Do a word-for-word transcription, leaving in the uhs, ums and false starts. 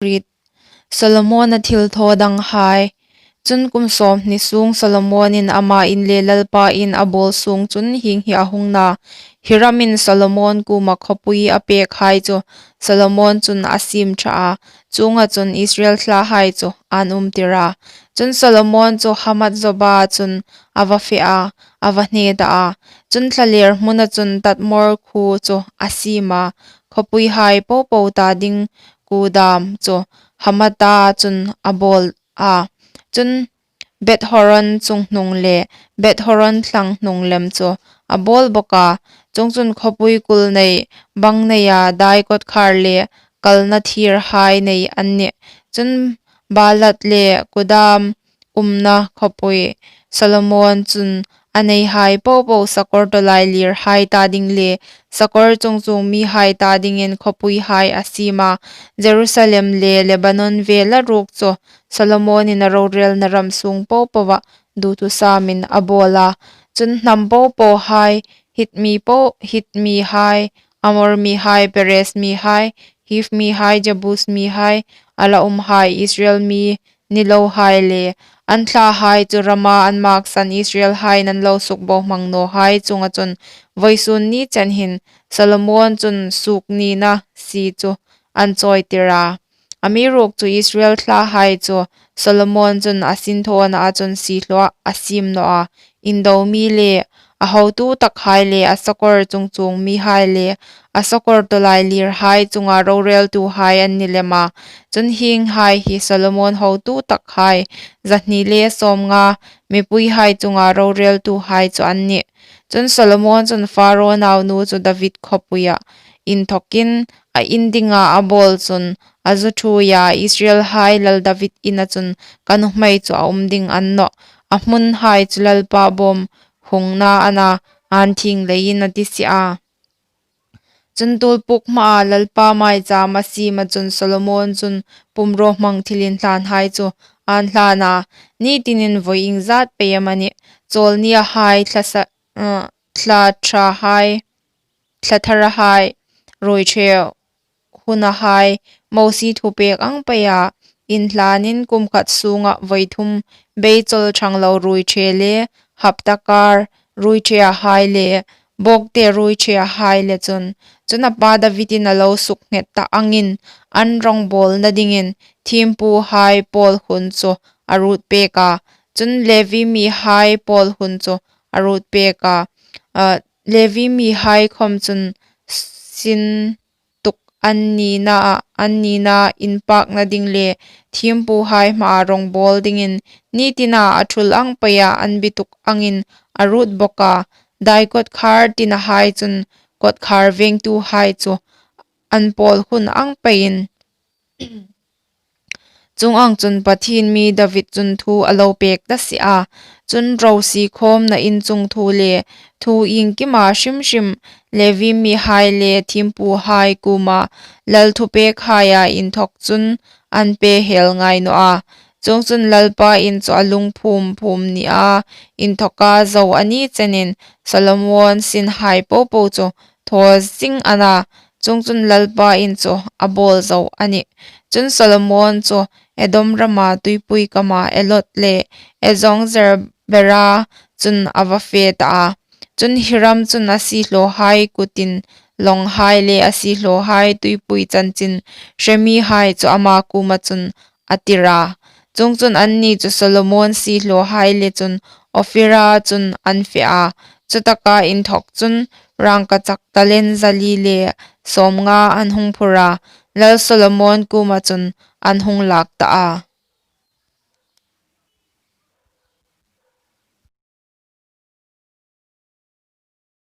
Hriet. Solomona thilthaw danghai. Chun kum sawmhni sung Solomonin ama in le Lalpa in a bâwl sung chun hieng hi a hung na: Hiramin Solomon kuoma khawpui a pêkhai chu Solomon chun a siem ṭha a, chuonga chun Israel thlahai chu ân umtir a. Chun Solomon chu Hamath-zoba chun a va fe a, a va hne ta a. Chun thlalêr hmuna chun Tadmor khuo chu a siem a, khawpuihai po po ta ding kuo dâm chu Hamath-a chun a bâwl a. Chun Beth-horon chunghnung le Beth-horon thlang hnung lem chu a bâwl bawk a. Chuongchun khawpui kul nei, bang neia dai kawtkhâr le kalna thîrhai nei an nih. Chun Balath le Kudam umna khawpui Solomon chun a neihai po po sakawr tawlailîrhai ta ding le sakawr chungchuong mihai ta dingin khawpuihai a siem a. Jerusalem le Lebanon vêla ruok chu Solomonin a rorêlna ram sung po poah duthusâmin a bâwl a. Chun hnam po pohai, Hit mi po, Hit mihai, Amor mihai, Periz mihai, Hiv mihai, Jebus mihai, a la umhai Israel mi ni lohai le an thlahai chu rama an mâksan Israelhai'n an lo sukbohmang nawhai chunga chun vawisûn ni chen hin Solomon chun suok nina sie chu an chawitir a. Amiruokchu Israel thlahai chu Solomon chun a sinthawna chun siehlawah a siem naw a, indo mi le a hotu takhai le a sakawr chungchuong mihai le a sakawr tawlailîrhai chunga rorêltuhai an ni lem a. Chun hienghai hi Solomon hotu takhai zahni le sâwmnga, mipuihai chunga rorêltuhai chu an nih. Chun Solomon chun Pharao naunu chu David khawpuiah inthawkin a in dinga a bâwl chun a zu ṭhuoia, Israelhai lal David ina chun ka nuhmei chu a um ding a ni nawh. A hmunhai chu Lalpa bâwm hungna a na, ân thieng leiin a ti si a. Chun tuolpuk hmaa Lalpa maichâm a siema chun Solomon chun pumrawhmang thilinhlânhai chu ân hlân a, ni tinin vawi iengzât pei amanih, châwlnihai, thla sa-, eh, thla ṭhahai, thla tharahai, ruoiṭhe hunahai, Mosie thupêk ang peia inhlânin kum khat sûngah vawi thum beichawl ṭhang lo ruoiṭhe le hapta kâr ruoiṭheahai le bawkte ruoiṭheahai le chun, chun a pa Davidin a lo sukdet ta angin an rawngbâwlna dingin thiempuhai pâwl hun chu a ruotpêk a. Chun Levi mihai pâwl hun chu a ruotpêk a. Ah, Levi mihai khawm chun sin tuk an nina, an nina inpâkna ding le thiempuhai hmaa rawngbâwl dingin ni tina a ṭhul ang peia an bituk angin a ruot bawk a. Dai kawtkhâr tinahai chun kawtkhâr vêngtuhai chu an pâwl hun ang peiin, chuong ang chun Pathien mi David chun thu a lo pêk ta si a. Chun ro siekhâwmna inchung thu le thu iengkima hrim hrim Levi mihai le thiempuhai kuoma lal thupêkhaia inthawk chun an pe hel ngai naw a. Chuongchun Lalpa in chu a lung phûm phûm nia inthawka zo a ni chenin Solomon sinhai po po chu thaw zing a na, chuongchun Lalpa in chu a bâwl zo a nih. Chun Solomon chu Edom rama tuipui kama Elot le Ezon-geber-a chun a va fe ta a. Chun Hiram chun a siehlawhai kutin lawnghai le a siehlawhai tuipui chanchin hre mihai chu ama kuoma chun a tir a. Chuongchun anni chu Solomon siehlawhai le chun Ophir-a chun an fe a. Chutaka inthawk chun rângkachak talent zali le sâwmnga an hung phur a, lal Solomon kuoma chun an hung lâk ta a.